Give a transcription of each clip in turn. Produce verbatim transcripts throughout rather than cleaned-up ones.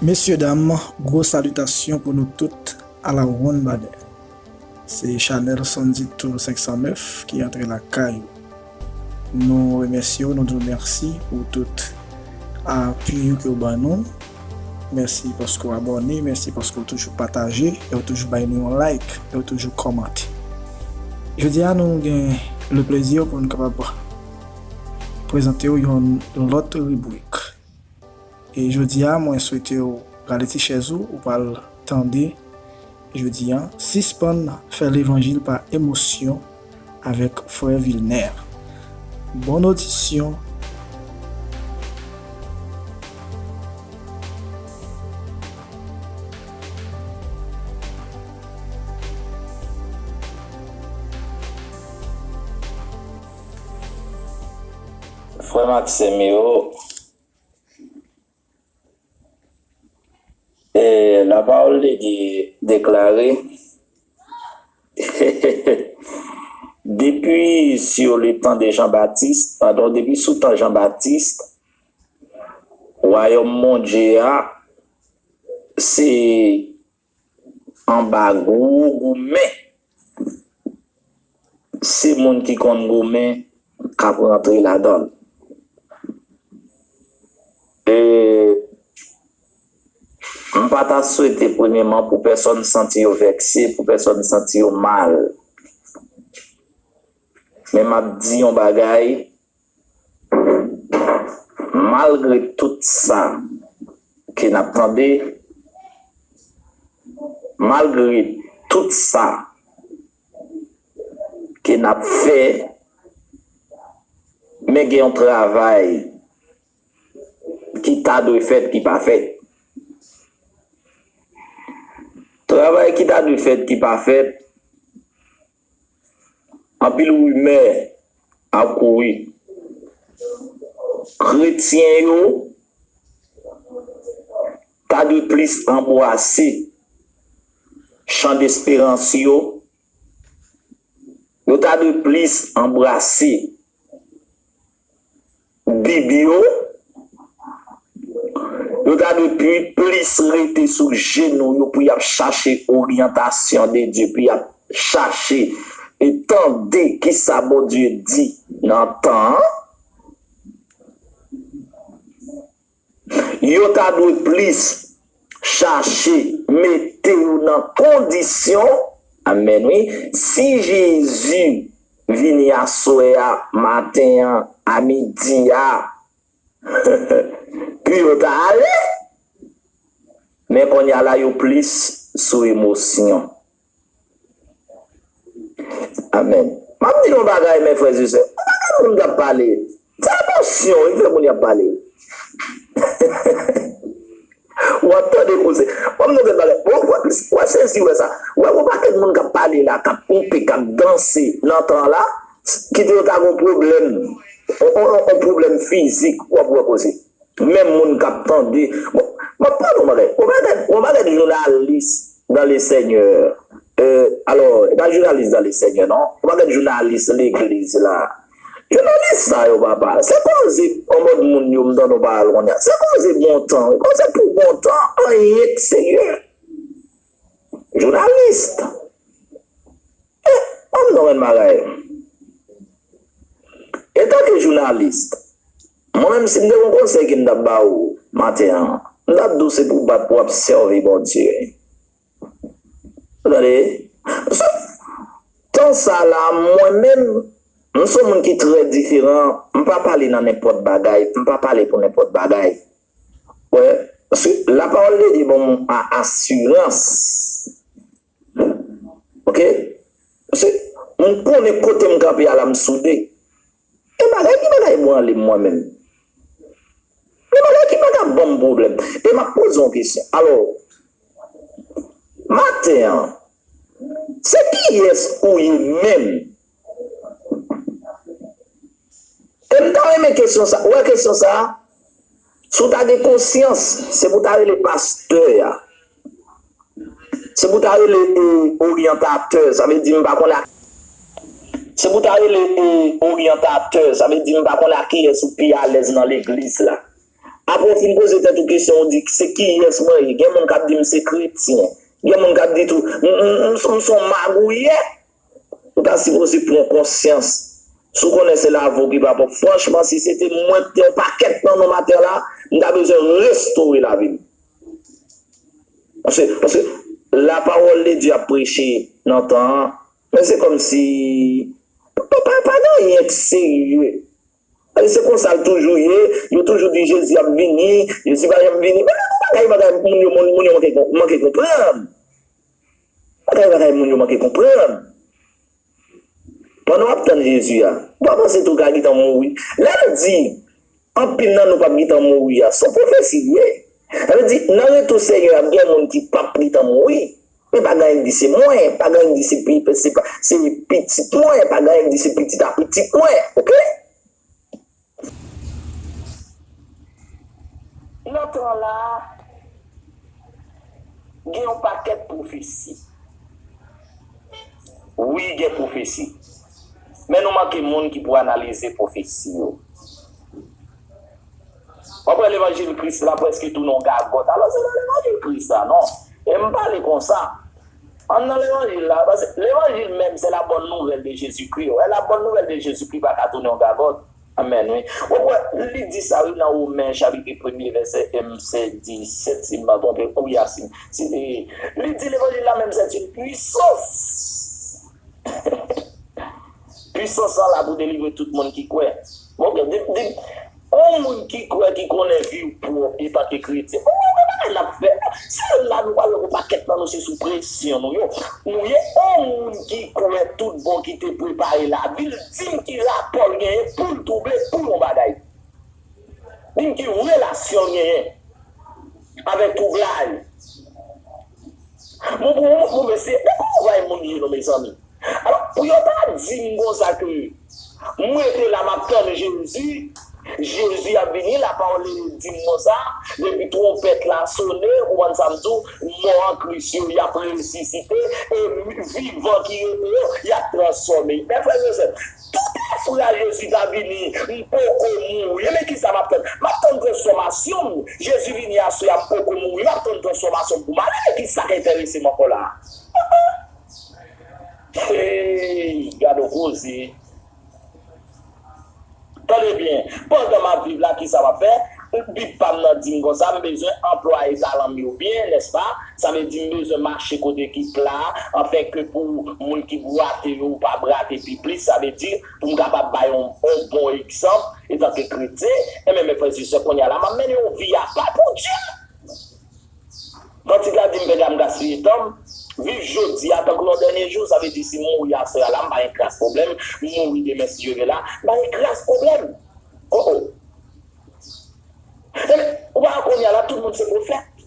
Mesye dam, gwo salitasyon pou nou tout a la ronn badè. Se chanèl Sandy Tool senk san nèf ki antre lakay ou. Nou remèsye w, nou di w mèsi pou tout apui ou ke w ban nou. Mèsi paske w abòne, mèsi paske w toujou pataje, e w toujou bay nou yon like, e w toujou kòmante. Jodi a, nou gen le plezi pou nou kapab prezante w yon lòt ribrik. E jodi a, mwen swete w rale ti chèz ou, ou pral tande jodi a, Sispann fè levanjil pa emosyon avèk frè Vilner. Bòn odisyon. Frè m ak sè m yo, e, lapawòl de Dye deklare, depi sou letan de Jan Batis, padon, depi sou tan Jan Batis, wayòm Bondye a se anba gwo goumen. Se moun ki konn goumen k ap rantre ladan l. E m pa ta swete premyeman pou pèsonn santi yo vèkse, pou pèsonn santi yo mal. Men m ap di yon bagay, malgre tout sa ke n ap tande, malgre tout sa ke n ap fè, men gen yon travay ki ta dwe fèt ki pa fèt. Travay ki ta dwe fèt ki pa fèt, anpil rimè ap kouri. Kretyen yo ta dwe plis anbrase chan desperans yo. Yo ta dwe plis anbrase Bib yo. Yo ta dwe pi plis rete sou jenou yo pou y ap chache oryantasyon de Dye, pou y ap chache e tande kisa Bondye di nan tan an. Yo ta dwe plis chache mete yo nan kondisyon, amèn wi, si Jezi vini aswè a, maten an, a midi a, pou yo ta ale. Men kounye a la, yo plis sou emosyon. Amèn. M ap di nou yon bagay, men frè e sè, yon pakèt moun k ap pale. Se emosyon wi k fè moun y ap pale. W ap tande koze. Ban m di w yon bagay. Ou wè, w ap sezi wè sa. W ap wè yon pakèt moun k ap pale la, k ap ponpe, k ap danse nan tan la, kite yo ta gen yon pwoblèm, yon pwoblèm fizik, w ap wè koze. Menm moun k ap tande. Bon, m ap pale yon bagay. Ou pa gen, ou pa gen jounalis dans le Seigneur. Euh, alò, e pa jounalis dans le Seigneur, non. Ou pa gen jounalis legliz la. Jounalis sa yo, papa. Se koze yon mòd moun yo m tande w pale kounye a. Se koze bon tan. Koze pou bon tan. Anyen k serye. Jounalis. Eh, ban m non men bagay. Etanke jounalis, mwen menm si m te gen yon konsèy ke m t ap ba ou maten an, m t ap di w se pou w bat pou w ap sèvi Bondye. Ou tande? Paske tan sa la, mwen menm, m se yon moun ki trè diferan, m pa pale nan nenpòt bagay, m pa pale pou nenpòt bagay. Wè, paske lapawòl de Dye ban m a- asirans. Oke? Paske m konnen kote m kanpe a la, m soude. E bagay ki bagay branle m mwen menm. E bagay ki pa ka ban m pwoblèm. E m ap poze yon kesyon. Alò, maten an, se kiyès ou ye menm? E m ta renmen kesyon sa. Ou wè kesyon sa? Si w ta gen konsyans, se pou w ta rele pastè a. Se pou w ta rele e, oryantatè, sa vle di m pa konn a. Se pou w ta rele e, oryantatè, sa vle di m pa konn a kiyès ou pi alèz nan legliz la. Apre w fin poze tèt ou kesyon, ou di, "Se kiyès mwen ye?" Gen moun k ap di m se kretyen. Gen moun k ap di tou, "M, m, m, m se yon magouyè." Ou ta sipoze pran konsyans. Si w konnen se lavi w ki pa pwòp, franchman, si se te mwen ki te yon pakèt nan nonm atè la, m ta bezwen restore lavi m. Paske, paske la parole de Dieu ap preche nan tan an, men se kòmsi pa, pa, pa gen anyen k serye. Paske se konsa l toujou ye, yo toujou di Jezi ap vini, Jezi pa janm vini. Bagay, bagay, moun yo, moun, moun yo manke, manke konprann. Bagay, bagay, moun yo manke konprann. Pandan w ap tann Jezi a, ou pa panse tou w ka gentan mouri? Lè l di, anpil nan nou p ap gentan mouri a, se yon pwofesi l ye. Sa vle di, nan retou Senyè a, gen moun ki p ap gentan mouri. Men pa gen anyen k di se mwen, pa gen anyen k di se pi, se pa, se pitit mwen, pa gen anyen k di se pitit a pitit mwen, oke? Nan tan la, gen yon pakèt pwofesi. Wi, gen pwofesi. Men nou manke moun ki pou analize pwofesi yo. W ap wè levanjil Kris la prèske tounen yon gagòt. Alò, se pa levanjil Kris la, non. E m pale konsa. Ann nan levanjil la, paske levanjil menm, se la bonne nouvelle de Jésus-Christ. Wè, la bonne nouvelle de Jésus-Christ pa ka tounen yon gagòt. Amèn, wi. Ou wè, li di sa, wi, nan Women, chapit premye, vèsè, em, se disèt, si m pa twonpe, wi, a, si, si, e, li di levanjil la menm, c'est une puissance. Pwisans lan la pou delivre tout moun ki kwè. Bon, gen, gen, gen, yon moun ki kwè, ki konnen vi w pwòp etanke kretyen. Bon, men bagay n ap fè. Se la nou pral wè yon pakèt nan nou se sou presyon nou yo. Nou ye yon moun ki kwè tout bon ki te prepare lavi l, di m ki rapò l genyen pou l twouble pou yon bagay. Di m ki relasyon l genyen avèk twoublay. Bon, bon, bon, bon, mesye, men kòman bagay moun ye non, mezanmi? Alò, pou yo ta di m konsa ke mwen te la, m ap tann Jezi, Jezi ap vini, lapawòl de Dye di m konsa, depi twonpèt la sonnen, ou konprann sa m di w, mò an Kris yo, y ap resisite, e vivan ki rete yo, y ap transfòme. Mè frè e sè, tout lè fwa Jezi ta vini, m poko mouri. Ebyen, kisa m ap tann? M ap tann transfòmasyon m. Jezi vini aswè a, m poko mouri. M ap tann transfòmasyon m pou m ale. Ebyen, kisa k enterese m ankò la a? Hey, gade yon koze. Tande byen, pandan m ap viv la, kisa m ap fè? Bib pa m nan di m konsa, m bezwen anplwaye talan m yo byen, nèspa? Sa vle di m bezwen mache kote ki pla, anfenke pou moun ki bwate yo pa bwate pi plis, sa vle di pou m kapab bay yon, yon bon egzanp etanke kretyen. Enben, men frè e sè, kounye a la, m ap mennen yon vi apa pou Dye. Kantik la di m pèdi a m gaspiye tan m. Viv jodi a tankou yon dènye jou, sa vle di si m mouri aswè a la, m pa gen kras pwoblèm, m mouri demen si Dye vle la, m pa gen kras pwoblèm. Oh, oh. Ebyen, ou pa wè kounye a la, tout moun se pwofèt.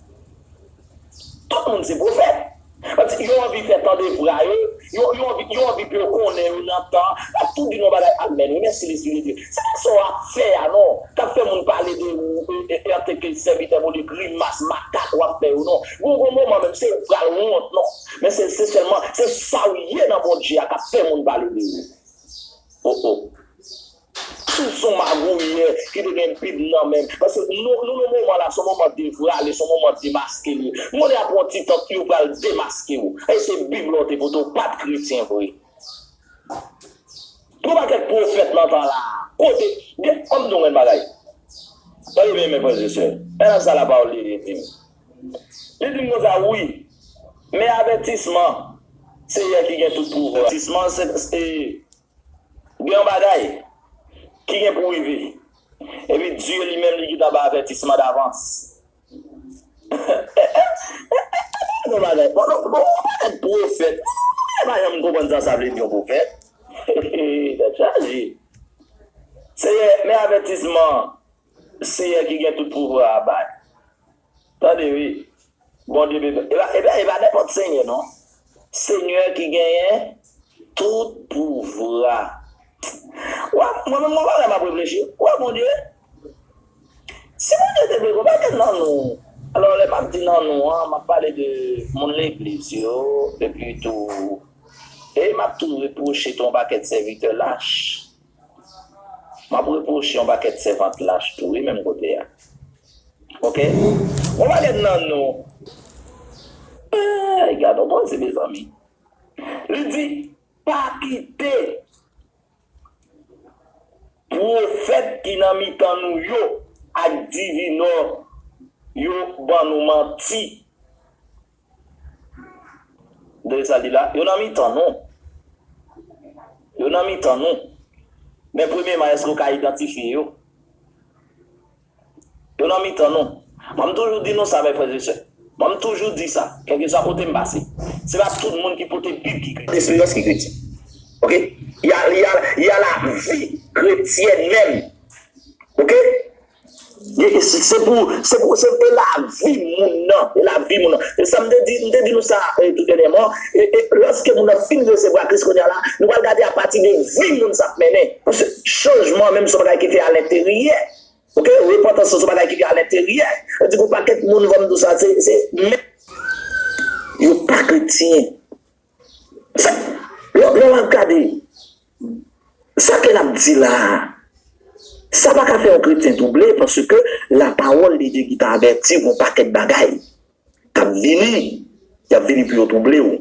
Tout moun se pwofèt. Paske yo anvi fè tande vwa yo, yo, yo anvi, yo anvi pou yo konnen yo nan tan. N ap tou di nou yon bagay, amèn, wi, mèsi Lespri de Dye. Se pa sa w ap fè a, non, k ap fè moun pale de ou, e, e, e, antanke sèvitè Bondye, grimas makak w ap fè yo, non. Gon, gon moman menm, se ou k pral wont, non. Men se, se sèlman, se sa w ye nan Bondye a k ap fè moun pale de ou. Oh, oh. Si w se yon magouyè ki te gen Bib nan men m. Paske nou, nou nan moman la, se yon moman devrale, se yon moman demaske li ye. M konnen apre yon ti tan, yo pral demaske w. E se Bib la w te pote, w pa t kretyen vre. Gen yon pakèt pwofèt nan tan la a. Kote, gen, ann di w yon bagay. Tande byen, men frè e sè. Men sa lapawòl de Dye di m. Li di m konsa, wi. Men avètisman, Seyè ki gen tout pouvwa. Avètisman, se, se, gen yon bagay ki gen pou rive. Epi Dye li menm li gentan bay avètisman davans. Bon, bagay. Bon, bon, bon, bagay pwofèt. Mwen pa janm konprann sa sa vle di yon pwofèt. Tèt chaje. Seyè, men avètisman, Seyè ki gen tout pouvwa a bay. Tande, wi. Bondye bebe. E pa, e pa, e pa nenpòt Senyè, non. Senyè ki genyen tout pouvwa. Wa, mwen menm, mwen pa wè m ap reflechi. Wa, Bondye. Si Bondye te vle, konbyen nan nou? Alò, lè m ap di nan nou an, m ap pale de moun legliz yo, epi tou, e m ap tou repwoche tou yon pakèt sèvitè lach. M ap repwoche yon pakèt sèvant lach tou, wi, menm kote a. Ok? Mwen pale nan nou. Ay, gade yon bandi, mezanmi. Li di, pa kite pwofèt ki nan mitan nou yo ak divinò yo ban nou manti. Tande sa l di la, yo nan mitan nou. Yo nan mitan nou. Men premyeman, èske w ka idantifye yo? Yo nan mitan nou. Mwen, m toujou di nou sa, mè frè e sè. Mwen, m toujou di sa, kèlkeswa kote m pase. Se pa tout moun ki pote Bib ki kretyen. Esperyans ki kretyen. Ok? Y a, y a, y a la vie chrétienne même. Ok? Se pou, se pou, se e lavi moun nan, e lavi moun nan. E sa m te di, m te di nou sa, eh, tou dènyèman, e, e lòske moun nan fin resevwa Kris kounye a la, nou pral gade apati de vi moun sa ap mennen. Paske chanjman menm se yon bagay ki fè alenteryè. Ok? Repantans se yon bagay ki fè alenteryè. Sa di gon pakèt moun, van m di w sa, se, se, men, yo pa kretyen. Sa, lè, lè w ap gade, sa ke n ap di la a, sa pa ka fè yon kretyen twouble, paske lapawòl de Dye ki ta avèti w yon pakèt bagay k ap vini, y ap vini pou yo twouble w.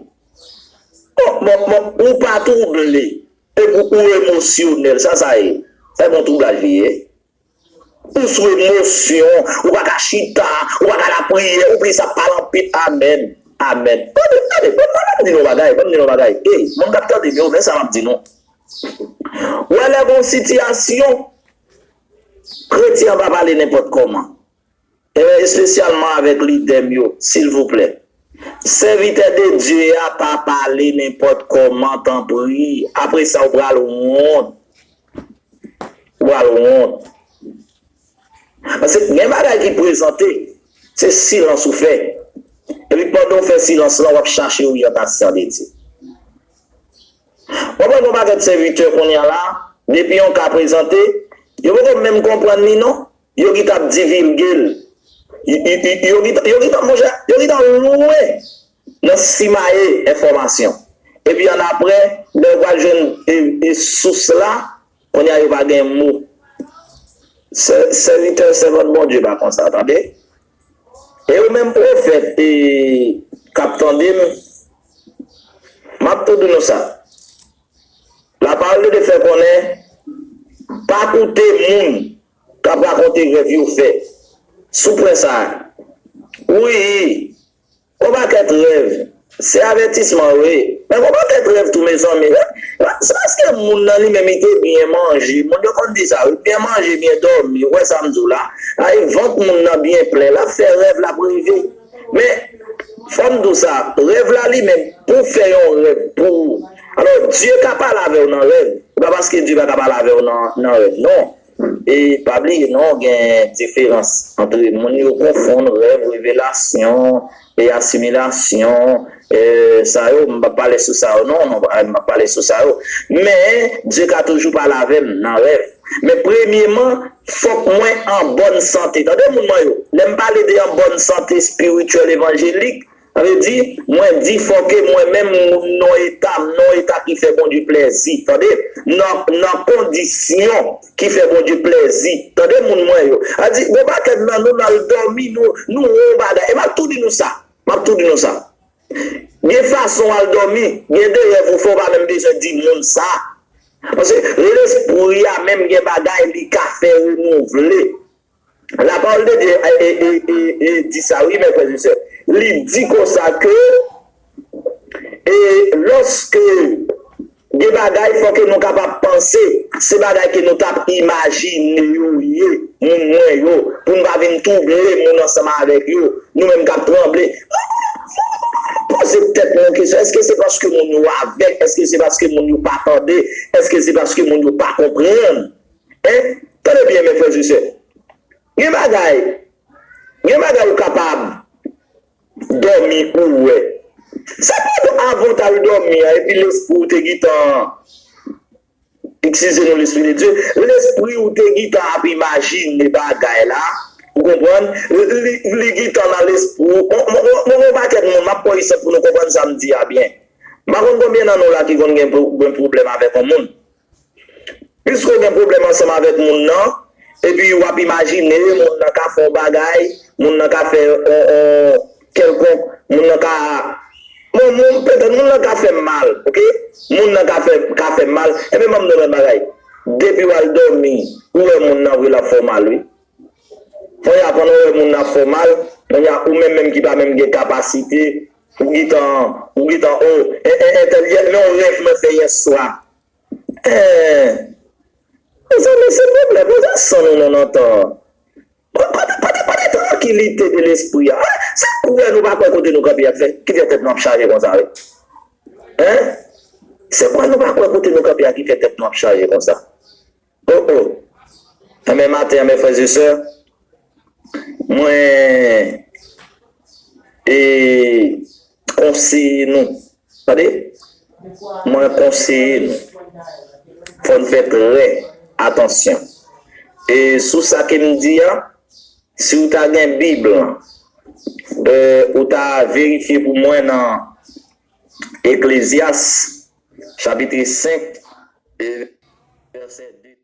Bon, bon, bon, ou pa twouble, epi ou emosyonèl, sa sa ye? Sa e bon twoublaj li ye? Ou sou emosyon, ou pa ka chita, ou pa ka lapriyè, ou plis ap pale anpil. Amèn. Amèn. Tande, tande, ban m di nou yon bagay, ban m di nou yon bagay. Ey, moun k ap tande m yo, men sa m ap di nou. Wè lè gon sitiyasyon, kretyen an pa pale nenpòt kòman. E, espesyalman avèk lidè m yo, silvouplè. Sèvitè de Dye a pa pale nenpòt kòman, tanpri. Apre sa, ou pral wont. Ou pral wont. Paske gen bagay ki prezante, se silans ou fè. Epi pandan w fè silans lan, w ap chache oryantasyon de Dye. W ap wè gen yon pakèt sèvitè kounye a la, depi yon ka prezante, yo poko menm konprann li non. Yo gentan ap divilge l. Yo, yo, yo, yo gentan, yo gentan, monchè, yo gentan lwen nan simaye enfòmasyon. Epi annapre, lè yo pral jwenn e, e sous la, kounye a yo pa gen mo. Sè, sèvitè, sèvant Bondye pa konsa, tande. E ou menm pwofèt e, k ap tande m, m ap tou di nou sa. Lapawòl de Dye fè konnen, pa koute moun k ap rakonte rèv yo fè. Sou pwen sa a, wi, yon pakèt rèv, se avètisman yo ye. Men yon pakèt rèv tou, mezanmi. Sa èske moun nan li menm li te byen manje? Moun yo konn di sa, wi, byen manje, byen dòmi. Ou wè sa m di w la? Ay, vant moun nan byen plen, l ap fè rèv, l ap reve. Men, fò m di w sa, rèv la li menm, pou w fè yon rèv pou ou. Alò, Dye ka pale avè w nan rèv. E pa paske Dye pa ka pale avè w nan, nan rèv, non. E pa bliye, non, gen diferans ant moun yo konfonn rèv, revelasyon, e asimilasyon, e sa yo, m p ap pale sou sa yo, non, non, m p ap pale sou sa yo. Men, Dye ka toujou pale avè m nan rèv. Men premyeman, fòk mwen an bòn sante. Tande moun mwen yo. Lè m pale de an bòn sante espirityèl evanjelik, sa vle di, mwen di fòke mwen menm m nan eta, m nan eta ki fè Bondye plèzi. Tande? Nan, nan kondisyon ki fè Bondye plèzi. Tande moun mwen yo. Sa di, gon pakèt nan nou, n al dòmi, nou, nou wè yon bagay. E m ap tou di nou sa. M ap tou di nou sa. Gen fason w al dòmi, gen de rèv ou fè, ou pa menm bezwen di moun sa. Paske lespri a menm gen bagay li ka fè renouvle. Lapawòl de Dye e, e, e, e, e di sa, wi, mè frè e sè. Li di konsa ke, e, lòske gen bagay, fò ke nou kapab panse, se bagay ke nou t ap imajine yo ye, moun mwen yo, pou n pa vin twouble moun ansanm avèk yo, nou menm k ap tranble. Poze tèt nou yon kesyon, èske se paske moun yo avèg? Èske se paske moun yo pa tande? Èske se paske moun yo pa konprann? Hein? Tande byen, mè frè e sè. Gen bagay, gen bagay ou kapab dòmi ou wè. Sa pa avan w t al dòmi an, epi lespri w te gentan, eskize nou, lespri de Dye, lespri w te gentan ap imajine bagay la, ou konprann? Li, li, li gentan nan lespri w. Mwen, mwen, mwen, mwen, yon pakèt moun, m ap pran egzanp pou nou konprann sa m di a byen. M pa konn konbyen nan nou la ki konn gen pwo-, gen pwoblèm avèk yon moun. Piske w gen pwoblèm ansanm avèk moun nan, Epi w ap imajine, moun nan ka fè yon bagay, moun nan ka fè yon, yon kèlkonk, moun nan ka, bon, moun, petèt moun nan ka fè m mal, oke? Moun nan ka fè, ka fè m mal, enben, ban m di w yon bagay. Depi w al dòmi, ou wè moun nan vre l ap fè w mal, wi. Kounye a, pandan w wè moun nan ap fè w mal, kounye a, ou menm menm ki pa menm gen kapasite, ou gentan, ou gentan, o, e, e, entèl, men yon rèv mwen fè yè swa. Eh, mezanmi, silvouplè, poze san nou non nan tan. Kote, kote, kote trankilite de lespri a? Ah, se kwè nou pa kwè kote nou kanpe a ki fè, ki fè tèt nou ap chaje konsa, wi. Hein? Se kwè nou pa kwè kote nou kanpe a ki fè tèt nou ap chaje konsa. Oh, oh. Enben, maten an, mes frères et sœurs, mwen, e, konseye nou. Tande? Mwen konseye nou. Fò n fè trè atansyon. E sou sa ke m di a, si w ta gen Bib lan, e, ou ta verifye pou mwen nan Eklezyas, chapit senk, e vèsè de.